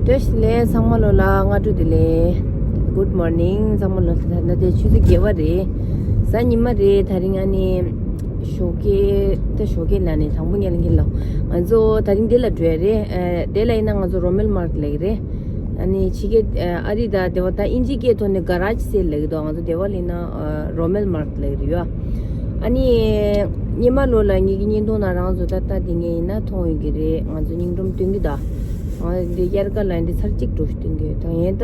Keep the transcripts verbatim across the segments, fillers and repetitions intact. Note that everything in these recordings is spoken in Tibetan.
བཀྲ་ཤིས་བདེ་ལེགས། ཚང་མ་ལོ་ལ་སྔ་དྲོ་བདེ་ལེགས། Good morning ཚང་མ་ལོ་ལ། ད་ལྟ་དེ་ཆུ་ཚོད་བརྒྱད་པ་རེད། གཟའ་ཉི་མ་རེད། དེ་རིང་ཨ་ནི་ཞོགས་ཀས་ད་ཞོགས་ཀས་ལ་ནི་དང་པོ་ཉལ་གྱི་ལ། ང་ཚོ་དེ་རིང་འདི་ལ་འགྲོ་ཡ་རེད། ཨ་དེ་ལ་ཡིན་ན་ང་ཚོ་Royal Mile་ལ་ཡི་རེད། ཨ་ནི་ཕྱི་རྒྱལ་ཨ་རི་དང་དེ་བ་ད་ཨིན་ཇི་སྐད་ཐོག་ནས་garage sale ལ་ཡི་དོ། ང་ཚོ་དེ་བ་ལ་ཡིན་ན་Royal Mile ལ་ཡི་རེད་ཡོ། ཨ་ནི་ཉི་མ་ལོ་ལ་ངེད་ཀྱི་བརྙན་ཐུང་ནང་རང་ཚོ་ད་ལྟ་དེ་ངས་ཡིན་ན་མཐོང་ཡོད་ཀྱི་རེད། ང་ཚོ་སྙིང་རུམ་སྟོན་གྱི་ད། ང་འདི་དབྱར་ཁ་ལ་འདི་ཚར་གཅིག་འགྲོ་ཞིག་སྟོན་གྱི་ཡོད། ད་ངས་ད་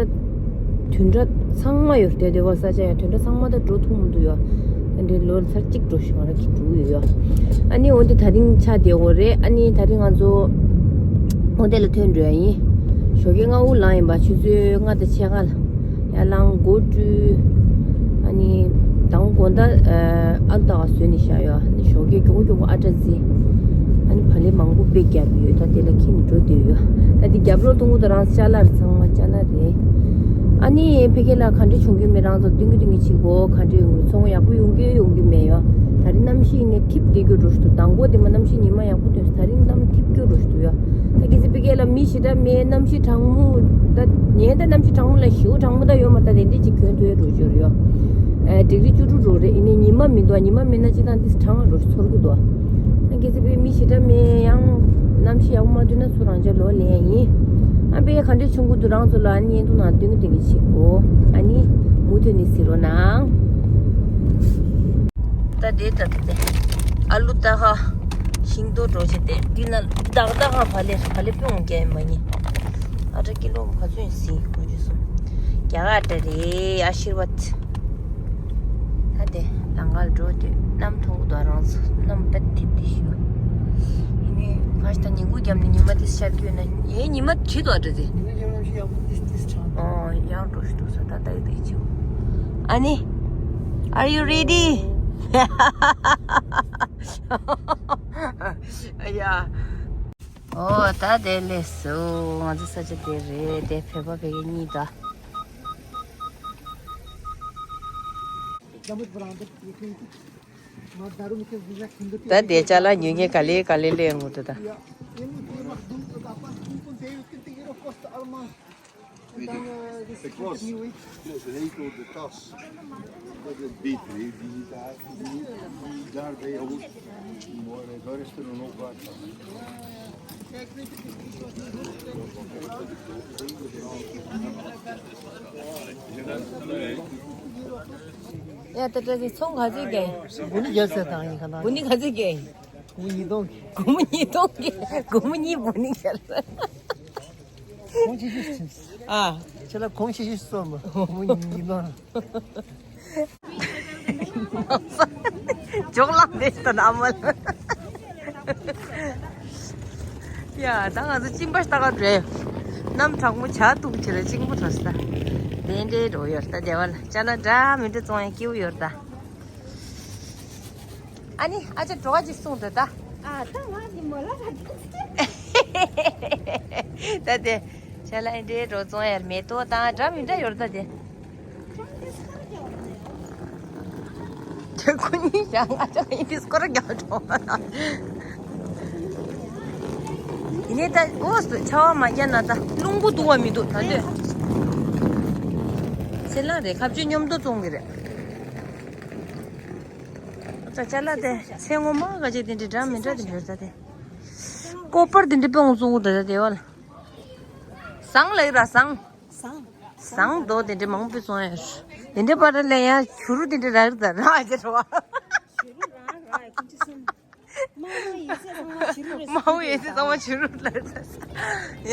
དུས་འདྲ་ཚང་མ་ཡོད་དེ་དེ་བ་ས་ཆ་ཡང་དུས་འདྲ་ཚང་མ་ད་འགྲོ་ཐུབ་མི་འདུག་ཡོ། ད་འདི་ལོ་ལ་ཚར་གཅིག་འགྲོ་ཞིག་ང་རང་གི་འགྲོ་ཡོད་ཡོ། ཨ་ནི་འོ་འདི་དེ་རིང་ཆ་དེ་འོ་རེད། ཨ་ནི་དེ་རིང་ང་ཚོ་འོ་དེ་ལ་ཐོན་འགྲོ་ཡ་ཡིན། ཞོགས་ཀས་སྔ་པོ་ལངས་ཡིན་པ། ཆུ་ཚོད་ལྔ་དང་ཕྱེད་ཀ་ལ། ཡར་ལངས་སྒོ་བཀྲུས། ཨ་ནི་དང་པོ་དགོང་དག་ཨ་ཨ་ལུ་ཏག་ཏག་བཟོས་ནས་བཞག་ཡོད། ཨ་ནི་ཞོགས་ཀས་མགྱོགས་པོ་མགྱོགས་པོ་ཨ་ཏྲ་བརྫིས། ཨ་ནི་བག་ལེབ་མང་པོ་དཔེ་བརྒྱབ་ཡོད། ད་དེ་ལ་འཁྱེར་ནས་འགྲོ་བསྡད་ཡོད། ད་དེ་རྒྱབ་ལོགས་གཏོང་གི་འདུག་རང་ཅ་ལག་རེད། ཚང་མ་ཅ་ལག་རེད། ཨ་ནི་ཕ་གི་ལ་ག་འདྲ་བྱུང་གི་མེད། རང་ཚོ་སྟོན་གི་སྟོན་གི་བྱེད་དགོས། ག་འདྲ་ཡོང་གི། ཚོང་ཡག་པོ་ཡོང་གི་ཡོང་གི་མེད་ཡོད། ད་རེས་གནམ་གཤིས་ནི་འཐིབས་བསྡད་རྒྱུ་འགྲོ་ཞིག་འདུག་དང་པོ་དེ་མ་གནམ་གཤིས་ཉི་མ་ཡག་པོ་ཐོན། ད་རིང་གནམ་འཐིབས་རྒྱུ་འགྲོ་ཞིག་འདུག་ཡོད། ད་གལ་སྲིད་ཕ་གི་ལ་མི་ཞེ་དྲག་མེད། གནམ་གཤིས་གྲང་མོ། ད་ཉལ་ད་གནམ་གཤིས་གྲང་མོ་ལ་ཞེ་པོ་གྲང་མོ་ད་ཡོད་མ་རེད། ད་དེ་འདྲས་ཅིག་གྱོན་ཐུབ་ཡ་འགྲོ་ཞོར་ཡོད། ཨ་ཌིག་རི་བཅུ་དྲུག་འགྲོ་རེད། ཡིན་ནའི་ཉི་མ་མི་འདུག་ཉི་མ་མེད་ན་སྤྱིར་བཏང་འདི་གྲང་བ་འགྲོ་ཞིག་ཚོར་གི་འདུག་ཨ་གལ་སྲིད་ཕ་གི་མི་ཞེ་དྲག་མེད། ཡང་གནམ་གཤིས་ཡག་པོ་མ་ཐོན་ན་ཚུར་རང་ཅག་ལོག་ལེན་ཡ་ཡིན། ཨ་ཕ་གི་ག་འདྲས་བྱུང་གི་འདུག་རང་ཚོ་ལ་ཨ་ནི་བརྙན་ཐུང་ནང་སྟོན་གི་སྟོན་གི་བྱེད་དགོས། ཨ་ནི་མུ་མཐུད་ནས་གཟིགས་རོགས་གནང་། ད་དེ་ད་ད་དེ་ཨ་ལུ་ཏག་ཧ་ཤིང་ཏོག་འགྲོ་བྱེད་དེ་འདི་ན་ཏག་ཏག་ཧ་བག་ལེབ་བག་ལེབ་སྤུངས་རྒྱག་ཡིན་པ་ནི། ཨ་ཏྲ་ཀི་ལོ་ག་ཚོད་ཡིན་སྲིད་དགོས་རྒྱུ་སོང་། རྒྱ་གར་ཨ་ཏྲ་རེད། ཨ་ཤིར་བཱད། ད་དེ་ལམ་ཁར་འགྲོ་དུས་གནམ་མཐོང་གི་འདུག་རང་ཚོ་གནམ་དཔེ་འཐིབས་ཏེ་ཞུ། ཡིན་ནའི་ང་ཞིག་ད་ཉིན་གུང་རྒྱབ་ནས་ཉི་མ་དེ་ཤར་གྱི་ཡོད་ན། ཡའི་ཉི་མ་བྲིས་འདུག་ཨ་ཏྲ་དེ། ཨོ་ཡང་འགྲོ་ཞིག་འདུག་ས། ད་ལྟ་ཡི་དེ་ཆེ། ཨ་ནི། Are you ready? ཡ། ཨོ་ད་དེ་ལས་སུ་ང་ཚོ་ས་ཆ་དེ་རེད། དེ་བོད་པ་བོད་རྒྱ་གཉིས་ད། ད་དེ་ཅ་ལག་ཉོ་མཁན་ག་ལེ་ག་ལེ་སླེབས་ཡོང་གི་འདུག་ད། ཡ་ད་ལྟ་དེ་ཚོང་ག་ཚོད་རྒྱག་ཡིན། སྒོར་མོ་བརྒྱ་ཟེར་དང་ཡིན་ག་ན། སྒོར་མོ་ག་ཚོད་རྒྱག་ཡིན། སྒོར་མོ་ཉིས་སྟོང་གི། སྒོར་མོ་ཉིས་སྟོང་གི། སྒོར་མོ་གཉིས་སྒོར་མོ་བརྒྱ་ཟེར། གོང་ཆེ་ཤོས་ཨ། ཁྱེད་ལ་གོང་ཆེ་ཤོས་སོང་མ། སྒོར་མོ་ཉིས་སྟོང་། ཇོག་ལ་མེད་ད་ན་མ་ལ། ཡ་ད་ང་ཚོ་གཅིན་པ་ལྟ་ག་འགྲོ། གནམ་གྲང་མོ་ཇ་འཐུང་ཆེ་ལ་གཅིན་པ་འགྲོ་ས། དེ་འདྲའི་འགྲོ་ཡོད་ད། དེ་བ་ལ་ཅ་ལག་འདྲ་མི་འདྲ་བཙོང་ཡ་སྐྱིད་པོ་ཡོད་ད། ཨ་ནི་ཨ་ཅག་འགྲོ་ག་ཅིག་གསུངས་འདུག་ད། ཨ་ད་ང་འདི་མོ་ལ་ར་འདུག་ད་དེ་ཅ་ལག་འདྲའི་འགྲོ་བཙོང་ཡ་མེ་ཏོག་དང་འདྲ་མི་འདྲ་ཡོད་ད་དེ། དེ་ཁོ་གཉིས་ཀྱང་ང་ཅག་ཡིན་དེ་སྐོར་རྒྱག་འགྲོ་བ་ན། ཡིན་ནའི་ད་འོ་སུ་ཆར་པ་མ་བརྒྱབ་ན་ད་རླུང་བུ་འདུག་པ་མི་འདུག་ད་འདོད། ཚེ་ལང་རེད། ཁ་བཅོས་མཉམ་དུ་བཙོང་གི་རེད། ད་ཅ་ལག་དེ་ཚེ་སྔོན་མ་ག་ཅིག་དེ་འདྲ་འདྲ་མི་འདྲ་དེ་འདྲ་ད་དེ། ཀོ་པར་དེ་འདྲ་དཔེ་ཡོང་བཙོང་གི་ད་ད་དེ་བ་ལ། ཟངས་ལ་ཡོད་ར་ཟངས། ཟངས། ཟངས་མདོག་དེ་འདྲ་མང་པོ་བཙོང་ཡ། དེ་འདྲ་པར་ལ་ཡང་བྱུ་རུ་དེ་འདྲ་རག་རེད་ད་ར་ཨ་ཅེ་རོ། བྱུ་རུ་རག་ར་ཁྱིམ་ཆུ་སེམས། དམར་པོ་ཡོད་ཚད་ཚང་མ་བྱུ་རུ་རེད། དམར་པོ་ཡོད་ཚད་ཚང་མ་བྱུ་རུ་རེད། ཡ།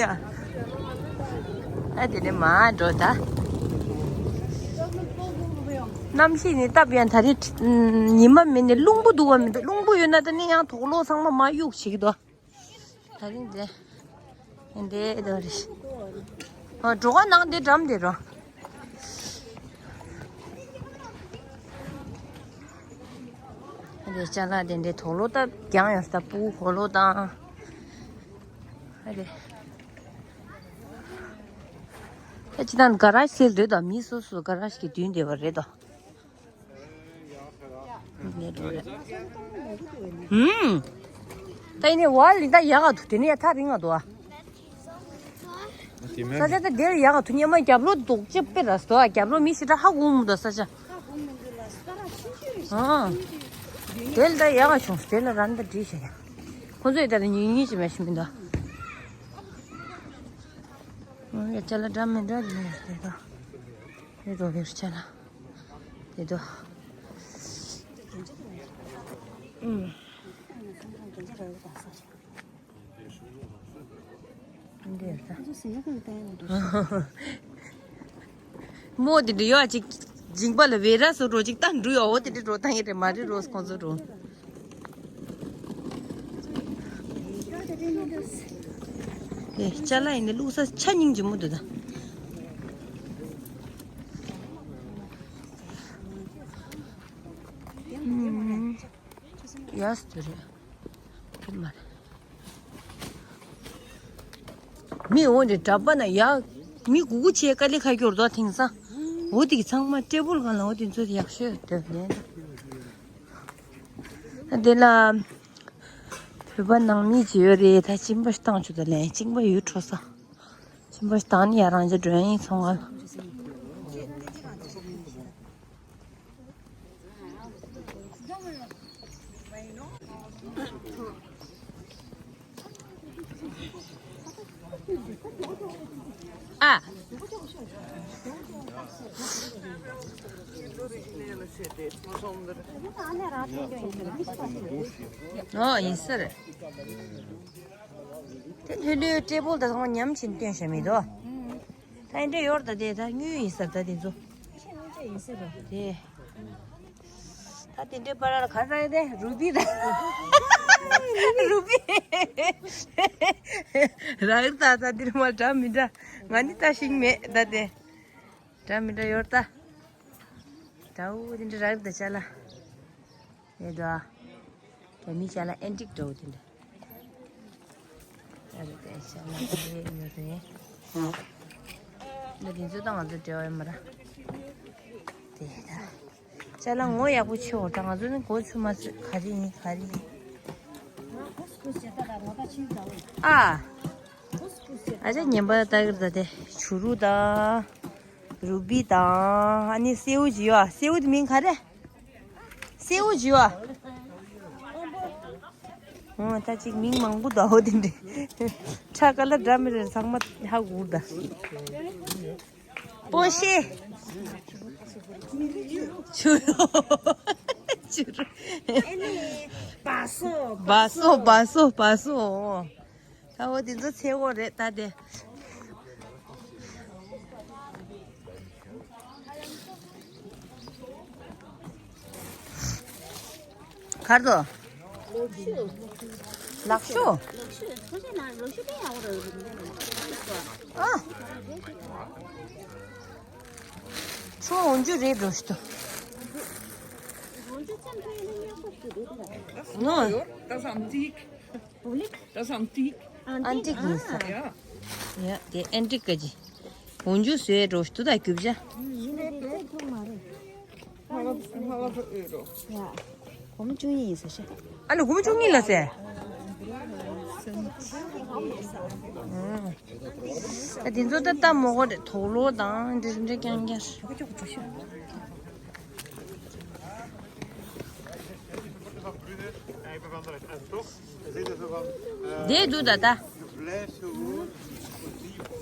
ཨ་དེ་ནས་མར་འགྲོ་ད། གནམ་གཤིས་ནི་སྟབས་ཡག་ད་རེད། ཉི་མ་མེད་ནས་རླུང་བུ་འདུག་པ་མི་འདུག་རླུང་བུ་ཡོད་ན་ད་ནི་ཡང་དོག་ལོག་ཚང་མ་མར་གཡུག་བྱེད་ཀྱི་འདུག་ད་རིང་འདི། འདི་འདི་རེད། ཨ་འགྲོ་ག་ནང་འདི་འགྲམ་འདི་རོ། འདི་ཅ་ལག་འདི་འདི་དོག་ལོག་ད་རྒྱང་ཡོད་ས་སྤུ་གུ་གོ་ལོག་དང་། ཨ་རེ། ད་ཅི་ད་ག་ར་ཤི་སེལ་འདོད་ད་མི་སོ་སོ་ག་ར་ཤི་གི་མདུན་འདི་བ་རེད་དོ། ནས་འགྲོ་རེད། ཧུམ། ད་ཡིན་ནའི་ཝལ་ལི་ད་ཡག་ག་འདུག་དེ་ནས་ཡ་ཐག་རིང་ག་འདུག་ཨ། ས་ཆ་ད་དེར་ཡག་ཐུ་ཉི་མ་རྒྱབ་ལོགས་རྡོག་ཅེ་པེ་ར་སྟོ་རྒྱབ་ལོགས་མི་ཞེ་དྲག་ཧ་གོ་མི་འདུག་ས་ཆ། ཨ། དེ་ལ་ད་ཡག་བྱུང་དེ་ལ་ར་ད་འགྲིག་ཤག་ཡ། ཁོ་ཚོས་ད་ལྟ་ཉུང་ཉུང་ཅི་མ་ཤི་མི་འདུག་ཨ་ཡ་ཅ་ལག་འདྲ་མི་འདྲ་ཡིན་ཡ་དེ་ད། དེ་རྡོ་བེར་ཆ་ལ། དེ་དོ། ཨུམ། འདི་ཡོད་ས། མོ་དེ་འདྲ་ཡོད་ཅིག་སྦྱིན་པ་ལ་བེ་ར་སོ་འགྲོ་ཅིག་ད་འགྲུ་ཡོད་འོ་དེ་འདྲ་འགྲོ་ད་ཡེ་རེ་མ་རེ་རོ་ཁོང་ཚོ་འགྲོ། དེ་ཅ་ལག་ཡིན་ན་བླུགས་ས་ཆ་སྙིང་རྗེ་མོ་འདུག་ད། ཡས་དེ་རེད། དེ་མ་རེད། མི་འོ་འདྲ་གྲྭ་པ་ན་ཡ། མི་གུ་གུ་བྱས་དཀའ་ལས་ཁག་གྱུར་དོ་དེང་སང་། འོ་དེ་གི་ཚང་མ་ཊེ་བལ་སྒང་ལ་འོ་དེ་ཚོ་ཡག་ཤོས་དེ་ལེན། དེ་ལ། བོད་པ་ནང་མི་ཅི་ཡོད་རེད་ད་གཅིན་པ་བཏང་ཆུ་ད་ལེན་གཅིན་པ་ཡོད་འཕྲོ་ས། གཅིན་པ་བཏང་ནི་ཡ་རང་ཅག་མགྲོན་ཡིན་ཚོང་ང་། ཨ། ཨོ་ཡིན་ས་རེད། དེ་ལྷོད་ལྷོད་ཊེ་བལ་དང་ཚང་མ་མཉམ་བྱས་ནས་སྟོན་བཞག་མི་འདུག་ད་འདྲ་ཡོར་ད་དེ་ད་དངུལ་ཡིན་ས་ད་དེ་ཚོ། དེ། ད་དེ་འདྲའི་པར་ལ་ག་རེ་རེད་རུ་བི་ད། རུ་བི། རག་ད་ད་འདིར་མ་འདྲ་མི་འདྲ་ང་ནི་ལྟ་ཤེས་མེད་ད་དེ། འདྲ་མི་འདྲ་ཡོད་ད། ད་འུ་དེ་འདྲ་རག་ད་ཅ་ལག་ཡོད་ད། རྒྱ་མི་ཅ་ལག་ཨན་ཊིག་འདྲ་བོ་དེ་འདྲ། ཨ་རེ་དེ་ཅ་ལག་དེ་ཡོད་རེད། འདི་དེ་ཚོ་དང་ང་ཚོ་འབྲེལ་བ་ཡོད་མ་རེད། དེ་ད། ཅ་ལག་ངོ་ཡག་པོ་ཆེ་བོ་ད་ང་ཚོ་ནི་གོ་ཚུལ་མ་ཚུལ་ག་རེ་ཡིན་ག་རེ་ཡིན། ཨ། ཨ་ཅག་ཉན་པ་ལྟ་གིར་ད་དེ་བྱུ་རུ་དང་། རུ་བི་དང་ཨ་ནི་སེའུ་ཅིག་ཡོད་ཨ་སེའུ་དེ་མིང་ག་རེ། སེའུ་ཅིག་ཡོད་ཨ། འོ་ད་ཅིག་མིང་མང་པོ་འདུག་ཨ་འོ་དེ་འདྲས། ཁྲ་ཀ་ལ་འདྲ་མི་འདྲ་ཚང་མ་ཧ་གོ་གི་རེད་ད། པོ་ཤེ། ཆུ་རོ། ཆུ་རོ། ཨ་ནི། བ་སོ། བ་སོ་བ་སོ་བ་སོ། ད་འོ་དེ་ཚོ་ཚེ་འོ་རེད་ད་དེ། གར་དོ། ལག་ཤོ། ཨ། ཆུ་འོང་རྒྱུ་རེད་འགྲོ་ཤི་ཏོ། ནོ། Das ist antik. Das ist antik. ཨན་ཊིག་ཡིན་ས། Ja. ཡ་དེ་ཨན་ཊིག་ག་ཅི། འོང་རྒྱུ་བཟོས་འགྲོ་ཤི་ཏོ་ད་རྒྱུ་བྱ། Half, half Euro. ཡ། སྒོར་མོ་བཅུ་གཉིས་ཡིན་ས་ཤ། ཨ་ལ་སྒོར་མོ་བཅུ་གཉིས་ལ་ཟེར། ད་དེ་ཚོ་ད་ལྟ་མོ་གོ་རེད་དོག་ལོ་དང་འདྲེ་འདྲེ་རྐྱང་རྐྱང་། དེ་འདུག་ད་ད། དེ་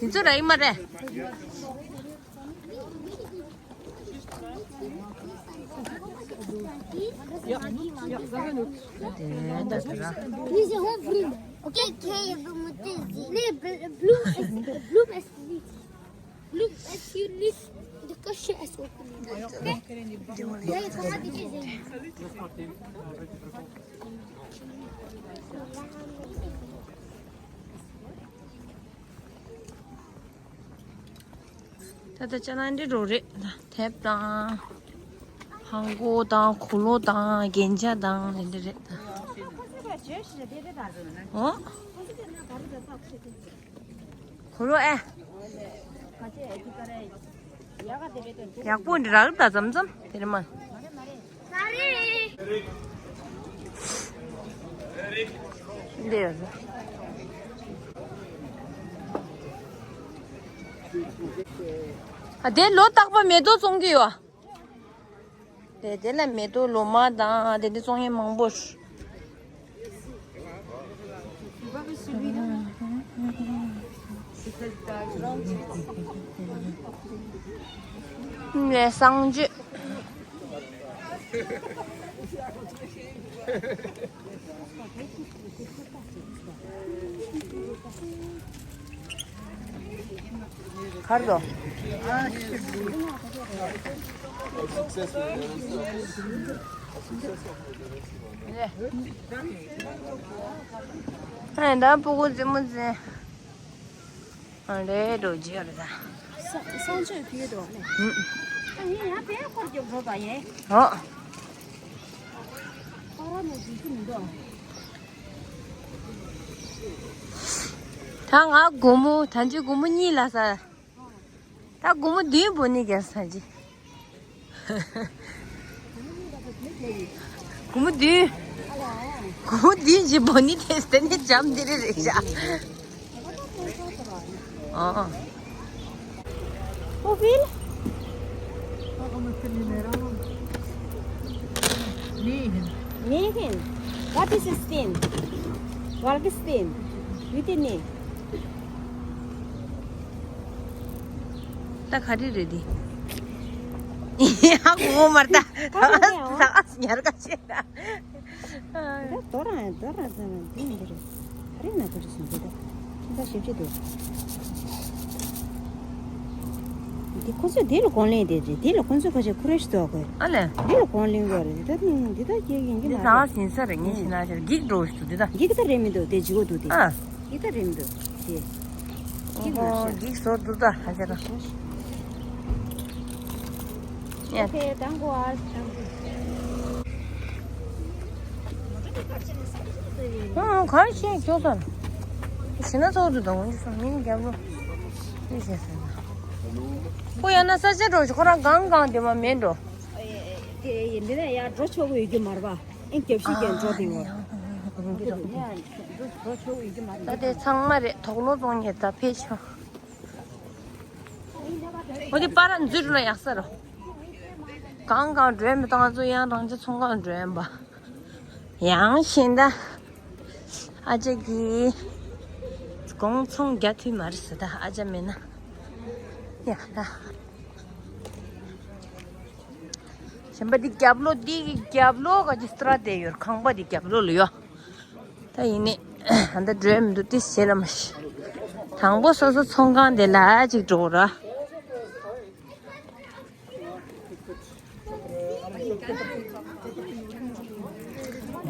ཚོ་ར་ཡིན་མ་རེད། དེ་ད་ད་ར། Diese Hoffnung. Okay, okay, du musst sie. Nee, Bl- Blue ist, Blue ist nicht. Blue ist hier nicht. Du kannst hier es auch nicht. Ja, jetzt kann man dich sehen. ད་ལྟ་ཅ་ལག་འདི་རོ་རེད་ད། དེབ་དང་། ཧང་གོ་དང་། གུ་ལོ་དང་། རྒྱན་ཆ་དང་། དེ་འདྲ་རེད་ད། ཨོ། གུ་ལོ་ཨེ། ཡག་པོ་འདི་རག་ད་ཙམ་ཙམ་དེ་རེད་མ། འདི་ཡོད། ཨ་དེ་ལོ་རྟག་པར་མེ་ཏོག་བཙོང་གི་ཡོད། དེ་དེ་ལ་མེ་ཏོག་ལོ་མ་དང་དེ་འདྲ་བཙོང་ཡས་མང་པོ། ལས་བཟང་སྤྱོད། གར་དོ། ཨ་ད་སྤུ་གུ་རྫི་མོ་རྫི། ཨ་རེད་འགྲོ་རྒྱུ་རེད་ད། ས་ས་མཆོད་ཕུལ་འགྲོ་ནས། ཨ་ཡིན་ཡང་དཔེ་འཁོར་རྒྱུག་འགྲོ་པ་ཡིན། ཨོ། ད་ང་སྒོར་མོ་ད་ཅི་སྒོར་མོ་གཉིས་ལ་ས། ད་སྒོར་མོ་བདུན་འབོར་ནི་རྒྱལ་ས་ཅི། སྒོར་མོ་བདུན། སྒོར་མོ་བདུན་ཅི་འབོར་ནི་དེ་དེ་ནི་འཇམ་འདི་རེ་རེ་བྱ། ཨོ། Hoeveel? Negen. Negen. Wat is steen? Welke steen? Weet je niet? ད་ག་རེ་རེད་དེ། ཡ་གོ་མར་ད། ད་ཉར་ག་ཆེ་ད། ད་དོ་ར་དོ་ར་ཟ་ན་འདི་འདི་རེད། ད་རེས་ན་དོ་ར་སོང་འདི་ད། ཁྱིམ་ཚང་ཞིབ་ཅིག་འདུག་འདི་ཁོ་ཚོས་འདི་ལ་གོང་ལེན་དེ་རེད། འདི་ལ་ཁོ་ཚོས་ཁ་ཤས་ཁུ་རེ་ཞིག་འདུག་གོ། ཨ་ལས། འདི་ལ་གོང་ལེན་དགོས་རེད། ད་འདི་ད་ཁྱེད་ཀྱི་འདི་འདི་མ་ད་རེད། ཟིན་ས་རེད། ངས་ཤི་ན་ཤར་འགྱིག་འགྲོ་ཞིག་འདུག་འདི་ད། འགྱིག་ད་རེད་མི་འདུག་དེ་ཇི་གོ་འདུག་དེ། ཨ། འགྱིག་ད་རེད་མི་འདུག་དེ། འགྱིག་མ་ཨོ་ཤར། འགྱིག་བཟོ་འདུག་ད་ཧ་ཅང་ར། ཡ། ཨོ་ཁེ། དང་གོ་ཨ། ཨང་གར་ཤེས་ཁྱོད་ཚོ། ཤི་ན་ཚོགས་འདུ་དང་འོན་ཀྱང་མིང་རྒྱབ་ལོ། ཤེས་ཤེས་ཟེར་ན། ཁོ་ཡང་ན་ས་ཆ་འགྲོ་ཞིག་ཁོ་རང་གང་གང་དེ་མ་མེད་འགྲོ། དེ་ཡིན་དེ་ན་ཡར་འགྲོ་ཆོག་གི་ཡོད་རྒྱུ་མ་རེད་པ། ཨེ་རྒྱབ་ཤིག་གན་འགྲོ་དེ་ཡོད། ད་དེ་ཚང་མ་རེད། དོགས་སློང་གཏོང་མཁན་ད་ཕེབས་ཤོག་འོ་དེ་པར་འཛུལ་ན་ཡག་ས་རོ། གང་གང་འགྲོ་མི་ད་ང་ཚོ་ཡང་རང་ཅི་ཚོང་ཁང་འགྲོ་ཡིན་པ། ཡང་ཤིན་ད། ཨ་ཅག་གིས། དགོང་ཚོང་རྒྱག་ཐུབ་མ་རེད་ཟེར་ད་ཨ་ཅག་མེད་ན། ཡ་ད། གཞན་པ་འདི་རྒྱབ་ལོགས་འདི་གི་རྒྱབ་ལོགས་ག་ཅི་སྟ་ར་དེ་ཡོད། ཁང་པ་འདི་རྒྱབ་ལོགས་ལ་ཡོད། ད་ཡིན་ནི། ཨ་ད་འགྲོ་མི་འདུག་ཏི་ཞེ་ལ་མ་ཤི། དང་པོ་སོ་སོ་ཚོང་ཁང་དེ་ལ་ཅིག་འགྲོ་ར།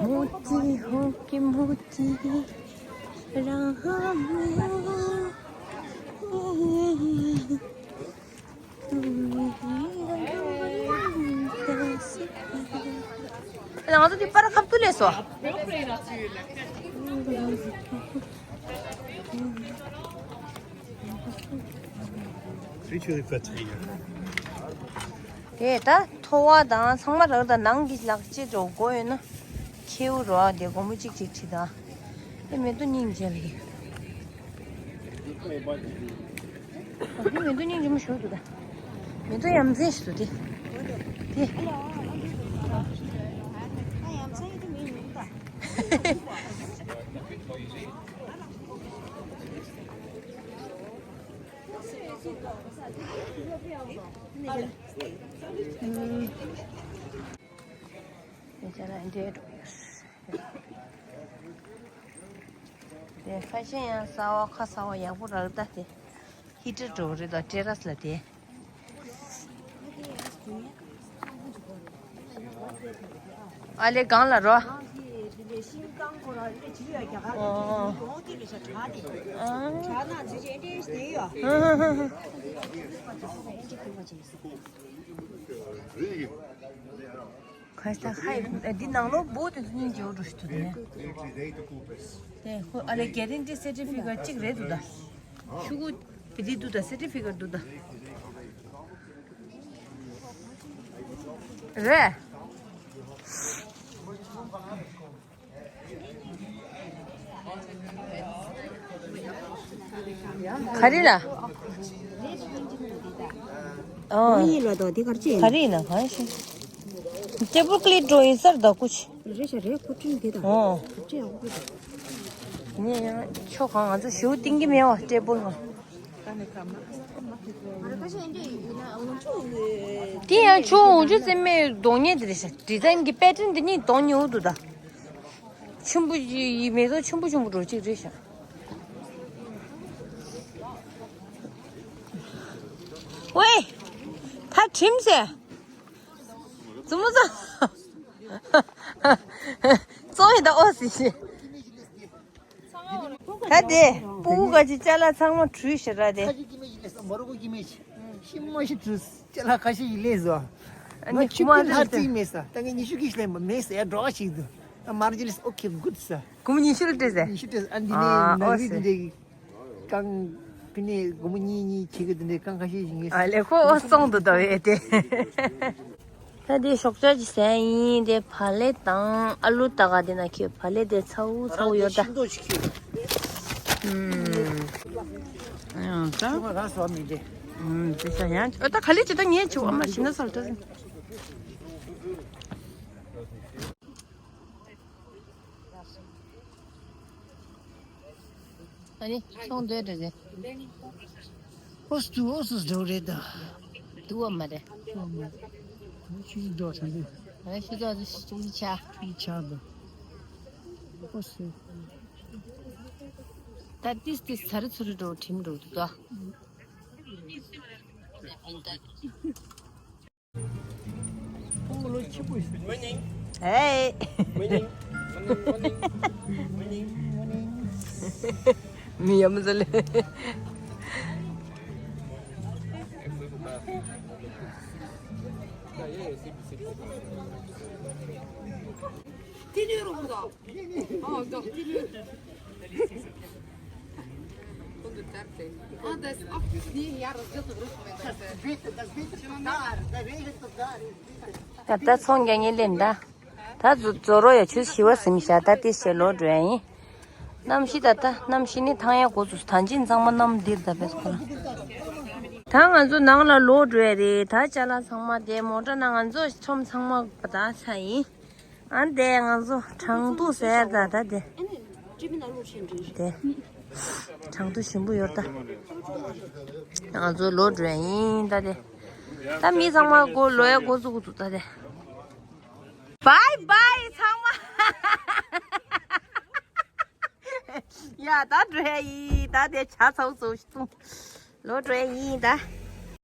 མོ་ཏི་ཧོ་ཀི་མོ་ཏི་རང་མོ། ང་ཚོ་དེ་པར་ཁབ་ཏུ་ལས་སོ། དེ་ད་ཐོ་བ་དང་ཚང་མ་རག་ད། ནང་གི་ལག་ཆས་འགྲོ་དགོས་ཡོད་ན་ཁྱེའུ་རོ་དེ་སྒོར་མོ་གཅིག་གཅིག་ཁྲི་དང་། དེ་མེ་ཏོག་སྙིང་རྗེ་ལ་ཡིན། འདི་མེ་ཏོག་སྙིང་རྗེ་མོ་ཞིག་འདུག་ད། མེ་ཏོག་ཡ་མཚན་ཞིག་འདུག་དེ། དེ། ཨ་ལ། ཨུམ། དེ་ཅག་ལ་འདྲེ་འགྲོ་ཡོད། དེ་ཁ་ཤས་ཡང་གསར་བ་ཁ་གསར་བ་ཡག་པོ་རག་ད་དེ། ཧི་ཊར་འགྲོ་རེད་ད་ཊེ་ར་སི་ལ་དེ། ཨ་ལེ་གང་ལ་རོ། ཨོ། ཁ་ས་ཧའི་འདི་ནང་ལོགས་བོད་དེ་ཚོ་སྙིང་རྗེ་བོ་འགྲོ་ཞིག་འདུག་དེ། དེ་ཁོ་ཨ་ལེ་གྷེ་རན་ཊི་སེར་ཊི་ཕི་ཀེཊ་གཅིག་རེད་འདུག་ད། ཤུ་གུ་བི་དི་འདུག་ད། སེར་ཊི་ཕི་ཀེཊ་འདུག་ད། རེད། ག་རེ་ལ། ཨ། ཡིན་ལ་དོ་དེ་གར་ཅི་ཡིན། ག་རེ་ཡིན་ན་གང་ཤེས། ཊེ་བལ་ཀླིབ་འགྲོ་ཡིན་སར་ད་ཀུ་ཆི། རེད་ཤག་རེད། ཁོ་ཁྲིན་དེ་དང་། ཨོ། གར་ཅི་ཡང་ཁུ་དང་། ངས་ཡང་ཆོ་གང་ང་ཚོ་ཞུ་ཏིང་གི་མེད་བ་ཊེ་བལ་ང་། དེ་ཡང་ཆུ་འོང་ཆུ་རྩེ་མོའི་གདོང་ཉེ་དེ་རེད་ཤག་ཌི་ཛའིན་གི་པེ་ཊན་དེ་གཉིས་གདོང་ཉེ་འུ་འདུག་ད། ཆུན་པོ་ཡི་མེ་ཏོག་ཆུན་པོ་ཆུན་པོ་འགྲོ་གཅིག་རེད་ཤག་ཝེ། ཕར་ཁྲིམས་ཟེར། བཙུན་མོ་ཚོ། བཙོང་ཡི་ད་ཨོ་སི་ཤི། ད་དེ་སྤུ་གུ་ག་ཅི་ཅ་ལག་ཚང་མ་བྲུས་ཤག་ར་དེ། ཁ་ཅིག་གི་མེད་ཅི་ལས་སོ། མོ་རོ་ཀོ་གི་མེད་ཅི། ཤི་མ་ཤི་བྲུས། ཅ་ལག་ཁ་ཤས་ཡི་ལས་སོ། ཨ་ནི་ང་ཆུ་ཁུ་མ་ཕི་ལྷ་ཚིག་མེད་ས། ད་ངས་ཉི་ཤུ་གི་ཤི་ལས་མ་མེད་ས་ཡ་འགྲོ་བ་ཞིག་འདུག་ད་མར་ཇི་ལིས་ཨོ་ཁེ་གུད་ས། སྒོར་མོ་ཉི་ཤུ་ལ་སྤྲད་ཟེར། ཉི་ཤུ་སྤྲད་ས། ཨ་འདི་ནས་ཨ་ནག་རིགས་འདི་འདྲའི་རྐང་ཕི་ནས་སྒོར་མོ་གཉིས་གཉིས་བྱེད་གི་འདི་འདྲའི་རྐང་ཁ་ཤས་ཤིག་ངས། ཨ་ལེ་ཁོ་ཨོ་སོང་དུ་ད་བས་ཏེ། ད་དེ་ཞོགས་ཇ་ཅིག་ཟས་ཡིན། དེ་བག་ལེབ་དང་ཨ་ལུ་ད་ག་དེ་ན་ཁྱོད་བག་ལེབ་དེ་ཚ་བོ་ཚ་བོ་ཡོད་ད། ཤིང་ཏོག་ཅིག་ཁྱོད། ཨུམ། ཨ་ཡང་ད། ཁྱོད་ང་རང་སོགས་མི་འདྲེ། ཨུམ་དེ་ས་ཡང་ཨ་ད་ག་ལེ་ཅི་ད་ངས་ཆུ་བ་མ་ཤི་ན་སོལ་ཏོ་ཟིན། ཨ་ནི་ཚོང་འདོད་འདྲ་རེད། ཨོ་སི་ཏུ་ཨོ་སི་འགྲོ་རེད་ད། དུ་བ་མ་རེད། ཨོ་མ། ཁོ་ཆུ་འགྲོ་ས་འདི། ཨ་ནི་ཤི་ཙོག་ཙི་ཤི་ཙོག་ཙི་ཆ། ཤི་ཆ་ད། ཨོ་སི། ད་ཏིས་ཏིས་ཚ་རུ་ཚུ་རུ་འགྲོ་ཁྲིམས་འགྲོ་འདུག་ད། Hey. མི་ཡ་མི་ཟ་ལེ། ད་ལྟ་ཚོང་རྒྱག་མཁན་སླེབས་ད། ད་རྫོ་རྫོ་རོ་ཡ་ཆུ་ཞི་བ་ཟིན་ཤག་ད་ཏིས་ཆེ་ལོག་འགྲོ་ཡ་ཡིན། གནམ་གཤིས་ད་ལྟ་གནམ་གཤིས་ནི་ཐང་ཡ་འགོ་ཚུགས། ཐང་ཆེན་ཚང་མ་གནམ་འདིར་ད་བས་ཁོ་ན། ད་ང་ཚོ་ནང་ལ་ལོག་འགྲོ་ཡ་རེད། ད་ཅ་ལག་ཚང་མ་དེ་མོ་ཊ་ནང་ང་ཚོ་ཁྲོམ་ཚང་མ་ད་ཚ་ཡིན། ཨ་འདས་ང་ཚོ་གྲང་ཐུག་ཟེར་ད་ད་དེ། དེ། གྲང་ཐུག་ཞིམ་པོ་ཡོད་ད། ང་ཚོ་ལོག་འགྲོ་ཡ་ཡིན་ད་དེ། ད་མི་ཚང་མ་སྒོ་ལོག་ཡ་འགོ་བཙུགས་འགོ་བཙུགས་ད་དེ། བའི་བའི་ཚང་མ། ཡ་ད་འགྲོ་ཡ་ཡིན་ད་དེ་ཇ་ཚ་བོ་ཚོ་ཞིག་འཐུང་། ལོག་འགྲོ་ཡ་ཡིན་ད།